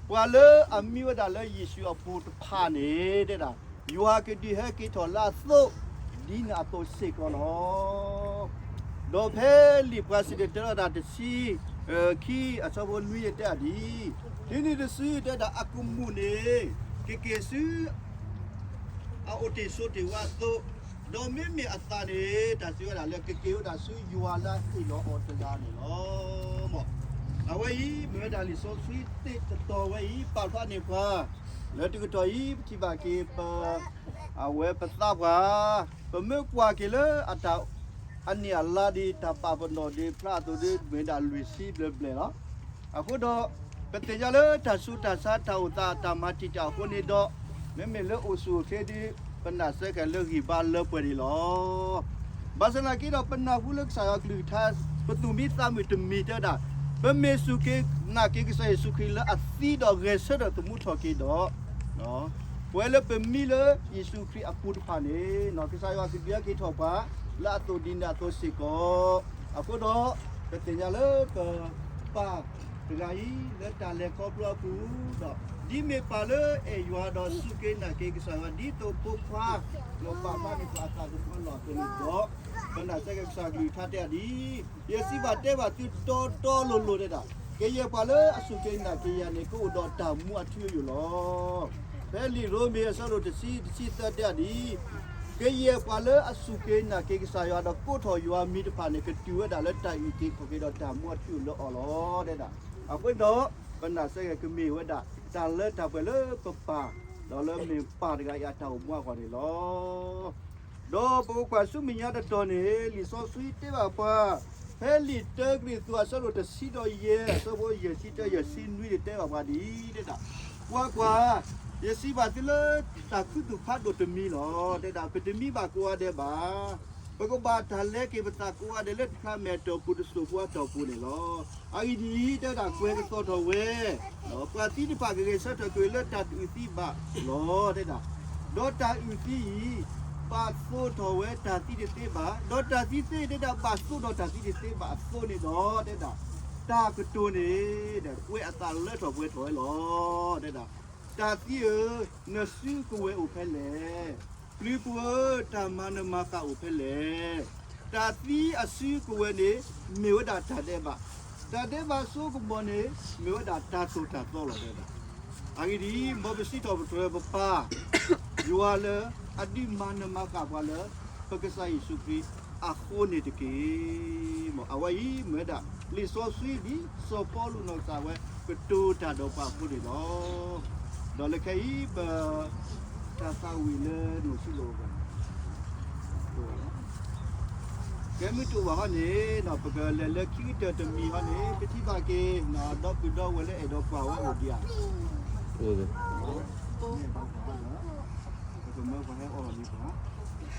ပှၤလၢအမံဝဲဒၣ်လၢယ့ၣ်ၡူးအပူၤတဖၣ်န့ၣ် တဲဒၣ်, ယွၤကဒုးဟဲက့ၤထီၣ်လၢအသိး, ဒ်န့ၣ်အသိးစ့ၢ်ကီးလီၤ. ဒီးဖဲလံာ်ပှၤစံၣ်တဲၤတဲလီၤတၢ်တဆံ, ခံအဆၢဖိလွံၢ်တဲဒၣ်ဒ်အံၤ, ဒ်န့ၣ်တစုတဲဒၣ်အကမူၣ်န့ၣ်, ကက့ၤဆူ အအိၣ်တ့ၢ်ဆိးတ့ၢ်ဝဲအသိး, ဒီးမ့မ့ၢ်အသးန့ၣ် တၢ်စံးဝဲဒၣ်လၢကက့ၤဝဲဒၣ်ဆူယွၤလၢအဟ့ၣ်လီၤအီၤတဂၤန့ၣ်လီၤ. အဝဲအံၤမ့ၢ်ဝဲဒၣ်လံာ်စီဆှံသ့ၣ်တတီၤဝဲအံၤ ပာ်ဖျါန့ၢ်ပှၤ, လၢတကတီၢ်အံၤ ပထံၣ်ဘၣ်က့ၤပ အဝဲပသးပှၢ်, ပမ့ၢ်ကွၢ်က့ၤလၢအတၢ် အနံၣ်အလါဒီး တၢ်ပာ်ပနီၣ်ဒီးဖျါအသိးဒီး မ့ၢ်ဒၣ်လွံၢ်ဆံဘျဲၣ်ဘျဲၣ်လီၤ. အဃိဒီး ပသ့ၣ်ညါလၢတၢ်ဆူးတၢ်ဆါ တၢ်အိၣ်သး တၢ်မၤတံာ်တာ်အဃိန့ၣ်ဒီး, မ့မ့ၢ်လၢအိၣ်ဆူၣ်အိၣ်ချ့ဒီး ပနာ်စ့ၢ်ကီးလၢဂံၢ်ဘါလၢပှဲၤန့ၣ်လီၤ. ဘၣ်ဆၣ်သနာ်က့ဒီး ပနၢ်ဟူလၢကစၢ်ယွၤကလုၢ်ကထါ ပသူၣ်မံသးမုာ်တမံၤတဲဝဲဒၣ်, ပမ့ၢ်စူၢ်က့ၤနာ်က့ၤကစၢ်ယ့ၣ်ၡူးခရံာ်လၢအသံဒီးဂဲၤဆၢထၢၣ်သမူထီၣ်က့ၤဒီး ပဝဲလၢပမံလၢယ့ၣ်ၡူးခရံာ်အပူၤတဖၣ်န့ၣ် ကစၢ်ယွၤကဒုးဟဲက့ၤထီၣ်ပှၤ လၢအသိးဒ်န့ၣ်အသိးစ့ၢ်ကီး, အဃိဒီး ပသ့ၣ်ညါလၢပပၢ်တဂၤအံၤ လၢတၢ်လဲၤခီဖျိအပူၤဒီး ဒ်မ့ၢ်ပၢ်လၢအဲၣ်ယွၤဒီးစူၢ်က့ၤနာ်က့ၤကစၢ်ယွၤ ဒ်သိးဖိခွါ လီၤပာ်ဖျါန့ၢ်ပှၤအသးသမူအလီၢ်အသိးန့ၣ်ဒီး ပနာ်စ့ၢ်ကီးကစၢ်ကလုၢ်ကထါတဲဒ်အံၤ, ယစံးဘၣ်တဲဘၣ်သုတီတီလိၤလိၤတဲဒၣ်, ကယဲၢ်ပှၤလၢအစူၢ်က့ၤနာ်က့ၤယၤန့ၣ် ကအိၣ်ဒီးတၢ်မူအထူအယိာ်လီၤ. ဖဲလံာ်ရိမ့ၤအဆၢဒိၣ်တဆံ တဆံသၢတဲဒ်အံၤ, ကယဲၢ်ပှၤလၢအစူၢ်က့ၤနာ်က့ၤကစၢ်ယွၤဒီးကိးထီၣ်ယွၤမံၤတဖၣ်န့ၣ် ကတုၤဝဲဒၣ်လၢတၢ်အုၣ်က့ၤခီၣ်က့ၤဒီးတၢ်မူအထူအယိာ်လၢအီၤလီၤတဲဒၣ်. အဃိဒီး ပနာ်စ့ၢ်ကီးကမ့ၢ်ဝဲဒၣ် တၢ်လၢတၢ်ပှဲၤလၢပပၢ် ဒီးလၢမ့ၢ်ပၢ်တဂၤအံၤအတၢ်အိၣ်မူအဂီၢ်န့ၣ်လီၤ. ဒီးပကကွၢ်ဆူမဲာ်ညါတတီၤန့ၣ် လံာ်စီဆှံတဲဘၣ်ပှၤ, ဖဲလံာ်တၢကရံၣ်သူးအဆၢဒိၣ်တဆံဒီးယဲၢ် အဆၢဖိယဲၢ်ဆံတၢ ယဲၢ်ဆံနွံန့ၣ်တဲဘၣ်ပှၤဒ်အံၤ, တဲဒၣ်, ကွၢ်ကွၢ်, ယစံးဘၣ်သုလၢတၢ်ခူသူၣ်ဖးဒိၣ်တမံၤလီၤ. တဲဒၣ် ပတမံဘၣ်ကိးဂၤဒဲးဘၣ်. ပကဘၣ်တၢ်လဲၤက့ၤပသးကိးဂၤဒဲးလၢတဖျါမဲာ်တီၢ်ပူၤတစိၢ်ဖိအတီၢ်ပူၤန့ၣ်လီၤ. အဂ့ၢ်ဒ်အံၤ, တဲဒၣ် ကွဲၤကသီၣ်ထီၣ်ဝဲ ပှၤသံတဖၣ်ကဂဲၤဆၢထၢၣ်ကွံာ်လၢတၢ်တအုၣ်သံဘၣ်လီၤ. တဲဒၣ်, ဒီးတၢ်အုၣ်သံအံၤ ဘၣ်သိးထီၣ်ဝဲတၢ်သံတသ့ဘၣ်, ဒီးတၢ်သံသ့ တဲဒၣ် ဘၣ်သိးဒီးတၢ်သံတသ့ဘၣ်အသိးန့ၣ်ဒီး တဲဒၣ်, တၢ်ကတိၤန့ၣ် ကွဲးအသးလၢထီၣ်ပှဲၤထီၣ်ဝဲလီၤ. တဲဒၣ်, တၢ်သံဧၢ, နစုကဝဲၤအိၣ်ဖဲလဲၣ်. ပျုၤပူၤဧၢ, တၢ်မၤနၢၤမၤဃၣ်အိၣ်ဖဲလဲၣ်. တၢ်သံအစုကဝဲၤန့ၣ် မ့ၢ်ဝဲဒၣ်တၢ်ဒဲးဘး, တၢ်ဒဲးဘးစိကမီၤန့ၣ် မ့ၢ်ဝဲဒၣ်တၢ်သိၣ်တၢ်သီလီၤ တဲဒၣ်. အဂ့ၢ်ဒ်အံၤ, မ်ပစံးထီၣ်ပတြၢၤပပၢ် ယွၤလၢအဒုးမၤနၢၤမၤဃၣ်ပှၤလၢ ပကစၢ်ယ့ၣ်ၡူးခရံာ်အဃိန့ၣ်တက့ၢ်. အဝဲအံၤမ့ၢ်ဝဲဒၣ် လံာ်စီဆှံဒ်စီၤပီလူးနီၢ်ကစၢ်ဝဲ ကတိၤတၢ်ဒီးပှၤအဃိန့ၣ်လီၤ. ဒီးလၢခဲအံၤ ပ တၢ်သးဝံၣ်လၢနအိၣ်ဆူၣ်လီၤအဂီၢ် ကဲမုၢ်တူၢ်ဘၣ်ဟီန့ၣ် ပကလဲၤလၢခံကတၢၢ်တမံၤဟီန့ၣ် ပထံၣ်ဘၣ်က့ၤ ဒီပုၢ်ဒီဝဲၢ်လၢအဲၣ်ဒိးကွၢ်ဝဲအိၣ်ဒံးဧါ. ပကမၢပှၤဟဲအီၣ်လီၤန့ၣ်ပှၤ